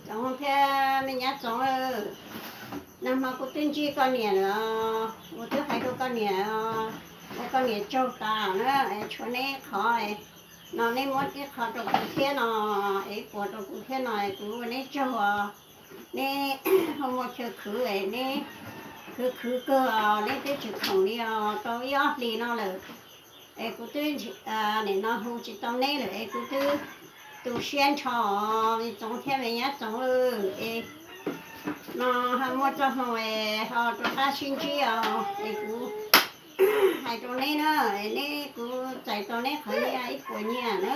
Tsoom thiab me nyab Txoov, nag hmo kuv twb ntsib koj niam lawm, kuv twb hais rau koj niam, ua koj niam tsaug tas na, tshuav neb qhov no neb muab ib qho rau kuv thiab no, es puas rau kuv thiab no, kuv ua neb tsaug os. Neb ho muaj chaw khwv, neb khwv khwv kawg os, neb twb tsis khoom li os tau ib ob hlis no lawm. Es kuv twb nim no hu tsis tau neb lawm es kuv twb tu siab nrho os, me Txoov thiab me nyab Txoov. Es no ho muaj txoj hmoo es ho rov qab sib ntsib os, es kuv hais rau neb na, es neb, kuv txais tau neb qhov nyiaj ib puas nyiaj na,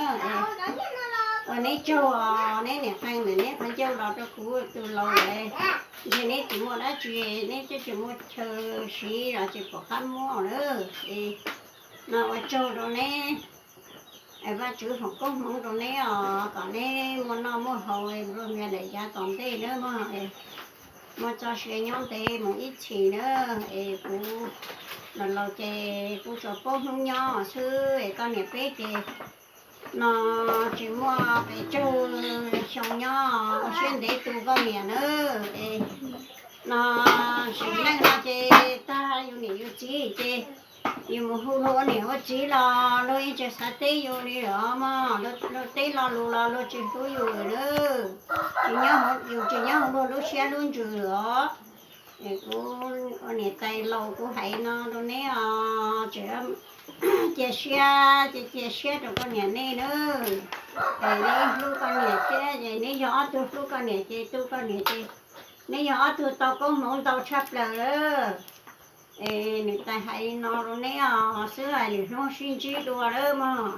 ua neb tsaug os, neb niam qee ntawm neb qhov ncauj los rau kuv tus laus lawm, ntshe neb tsis muaj dab tsi, neb twb tsis muaj chaw siv los tsis pom qab muab na. Es no ua tsaug rau neb, Vajtswv foom koob hmoov rau neb os, kom neb muaj noj muaj haus nplua mias daim yav tom ntej na mog, muaj txoj sia nyob ntev mus ib txhis na. Es kuv los laus ces kuv tsuas paub hnub nyob xwb, es koj niam peb ces no tsis muaj pes tsawg xyoo nyob, ua siab ntev tu koj niam na. Es no sim neej no ces tag yus niam yus txiv ces yus mus hu luag ua niam ua txiv los luag yeej tsis xav teb yus li lawm mog, luag teb lo lus los luag tsis hlub yus lawm na. Yus tsis nyob hauv luag lub siab lub ntsws lawm os. Es kuv ua niam tais laus kuv hais no rau neb os, tseem cia siab ces cia siab rau koj niam nej na. Es neb hlub koj niam thiab, es neb yog ob tug hlub koj niam ces tu koj niam ces neb yog ob tug tau koob hmoov ntau tshaj plaws lawm. Es niam tais hais li no rau neb os, xwb hais lwm hnub sib ntsib dua lawm mog.